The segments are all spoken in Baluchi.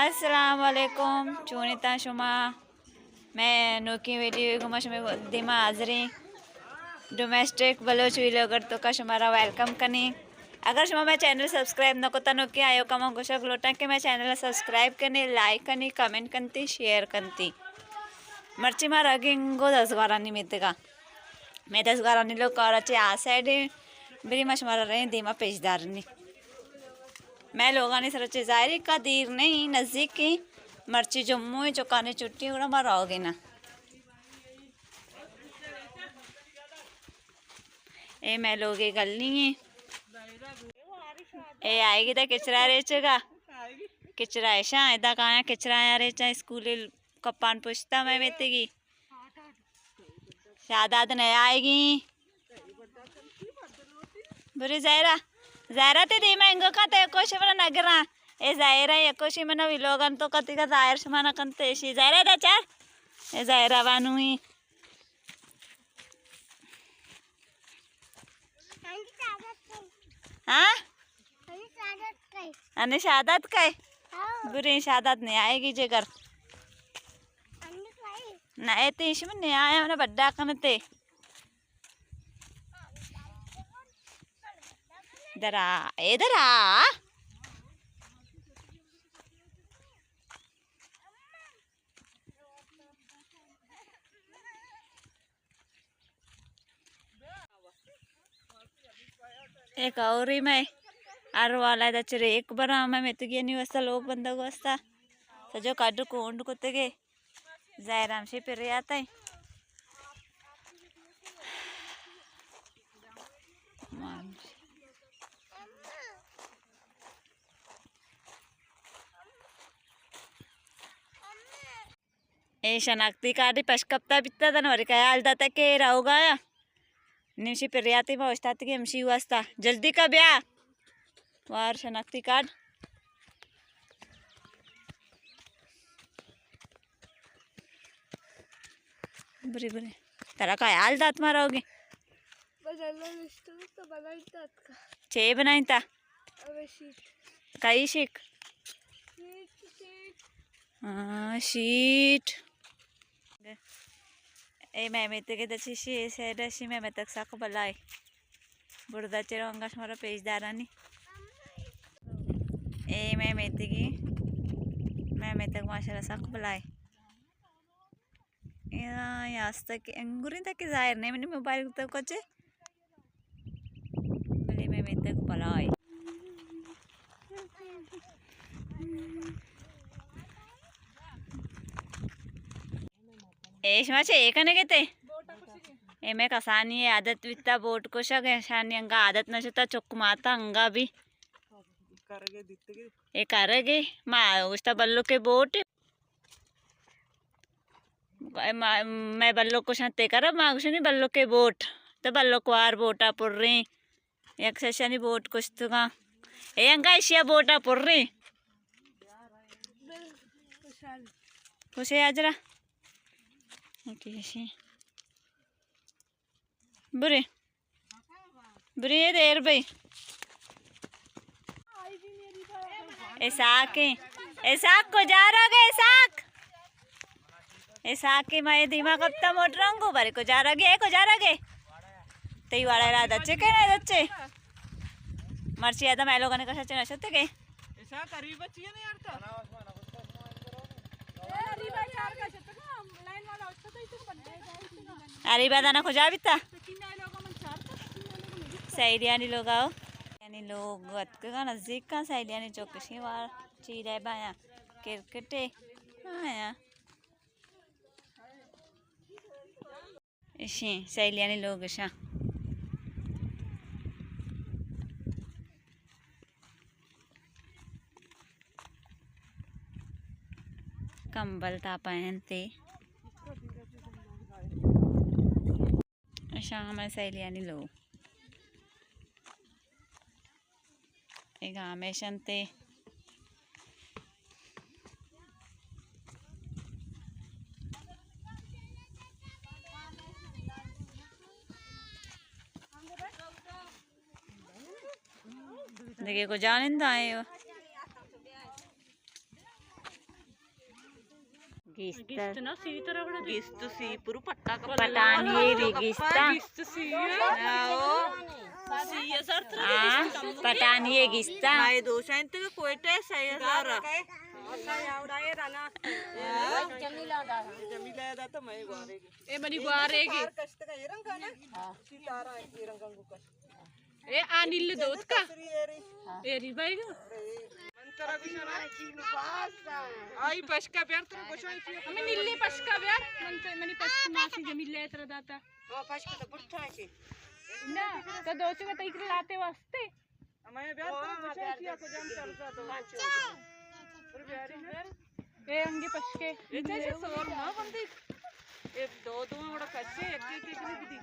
السلام علیکم، چون اتاں شما؟ مئے نوکیں ویڈیو گوما شمئے دیما حاضریں۔ ڈومیسٹک بلوچ ویلاگر توکا شمارا ویلکم کنیں۔ اگر شما مئے چینل سبسکرائب نہ کتا، نوکیں آیوکا من گوشگ لوٹاں کہ مئے چینل سبسکرائب کنی، لائک کنی، کمنٹ کنتی، شیئر کنتی۔ مرچی ما رگیں گو دزگارانی میتگا۔ مئے دزگارانی لوگ کارا چہ آ سائیڈ ایں، بری ما شمارا رئیں دیما پیش دارنی۔ مئے لوگانی سرا چہ ظاہری کا دیر نہیں، نزدیک ایں۔ مرچی جمعہ ایں، چکانی چھٹی، گڑا ما روگے نا۔ اے مئے لوگے گلی ایں۔ اے آئیگی دا کچرا ریچگا۔ کچرا ایشاں، ادا کایاں کچرا آیا ریچاں، اسکول کپان پشتا مئے میتگی۔ شاداد نہ آئیگی۔ بری زہرا، زہرا تے دیما انگو کا تے یکوشی منا نگراں۔ اے زہرا یکوشی منا ویلوگن توکا تیگا ظاہر شما نہ کنتے شی۔ زہرا دا چار۔ اے زہرا بانوئی۔ ہاں؟ انیش عادت کئے؟ بری شاداد نہ آئیگی جگر۔ نہ اے تیش من نہ آیا، منا بڈا کنتے۔ درا، اے درا۔ ایک اوری مئے ہر والا دا چرے ایک برا مئے میتگیانی واسطہ، لوگ بندگ واسطہ سجو کڈ کونڈ کتگے۔ زہرا ہمشی پریاتیں۔ اے شناختی کارڈی پش کپتا بیتا، دن وری خیال داتا کہ روگایا۔ نمشی پریاتی ما اوشتاتگی ہمشی واسطہ۔ جلدی کا بیا۔ وار شناختی کارڈ۔ بری بری۔ ترا خیال دات ما روگی۔ بس اللہ نشتو تو بنائیتا اتکا۔ چے بنائیتا؟ ابے شیٹ۔ کئی شیک؟ Sheet, sheet. ہاں، شیٹ۔ اے مئے میتگ ء دچی شی، اے سائیڈ ء شی مئے میتگ سک بلاہ۔ برزا چہ رو انگا شمارا پیش دارانی۔ اے مئے میتگی، مئے میتگ ماشاءاللہ سک بلاہ۔ اے آستہ کہ انگوریں تک ظاہر نہیں، منی موبائل تو کچے۔ بلے مئے میتگ بلاہ۔ اے شما چے اے کنگ ء تے؟ اے مئے کسانی ء عادت بیتا بوٹ کشگ ء، شانی انگا عادت نہ شتا، چک ماتا انگا بھی۔ اے کرگے ما گوشتا بلوکے بوٹ۔ ما، مئے بلوک کشاں تے کرا، ما گوشنی بلوکے بوٹ۔ تو بلوک وار بوٹا پریں۔ یک ششانی بوٹ کشتگاں۔ اے انگا ایشیا بوٹا پریں۔ خوشے آجرا۔ اوکے، ایشی۔ برے۔ برے دیر بھائی۔ اسحاق، اسحاق کجا رہ گئے اسحاق؟ اسحاق کے مئے دیما کپتا موٹر انگو، برے کجا رہ گئے، کجا رہ گئے؟ تئی واڑا را دچے کے نہ دچے؟ مرچی آدم ایلو گنے کشا چنا شتے کے؟ اسحاق قریب چیئے نہیں یار تو۔ اری با دانا کجا بیتا؟ سیلیانی لوگ آؤ۔ یعنی لوگ اتکگا نزدیک کا سیلیانی چوکشی وار چیرے بایا کرکٹے آیا۔ اشیں سیلیانی لوگ اشاں۔ کمبل تاپا انت۔ اشاں ہمے سیلیانی لوگ۔ اے گامیش انت۔ دگہ کجا نندائے؟ گیست نا سی ترا بڑا دے۔ گیست سی پرو پٹا کا پٹانی بھی گیستا۔ گیست سی ہے۔ آؤ۔ سی ہزار ترا ہاں، گیست کم۔ پٹانی گیستا۔ مائے دو شاین تو کوئٹہ سی ہزار۔ جمیلہ دا۔ جمیلہ دا تو مائے گوارے گی۔ اے منی گوارے گی۔ اے آ نیل دوت کا؟ ایری بھائی گو۔ آئی پشکا بیار ترا گوشاں چی؟ ہمیں نیلے پشکا بیار، من تو، منی پشک ماسی جمیلہ ترا داتا۔ ہاں، پشک تو بڑتا چی۔ نا، تو دوچو کا تئی کر لاتے واسطے۔ ہمیں بیار ترا گوشاں چی، کجام چلتا تو۔ اے انگے پشکے۔ اے چے سور ما بندی۔ اے دو دو وڑا کچے، ایک ایک ایک دی۔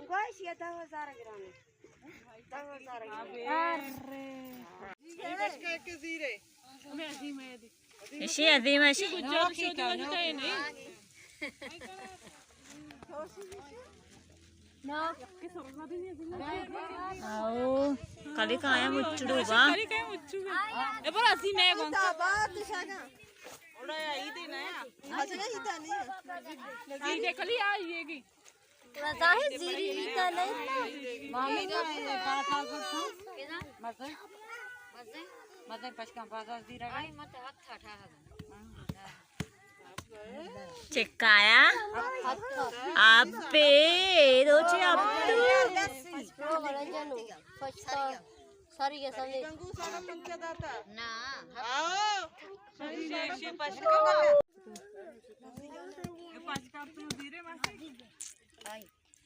گوش یہ دہ ہزار گرام ہے۔ دہ ہزار گرام۔ ارے۔ اے پشکے کے زیرے۔ ہمیں عظیم ہے دی۔ اشی عظیم اشی۔ گجر شو دو جتا ہے نہیں۔ آؤ، کلی کایا مچڑو با۔ کلی کایا مچڑو با۔ اے برا سی میں گون۔ عید ہے کلی آئیے گی۔ ظاہر زیری ایتا نہیں۔ مامی کا ہے، پاس آ گو تو۔ مزے۔ مزے پشکا پاس آ زیرا۔ چکایا؟ آپ پہ، دو چی آپ۔ ساری کے سمجھے۔ نا۔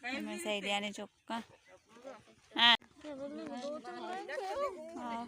میں سہیلیاں نے چکا۔ ہاں۔ ہاں۔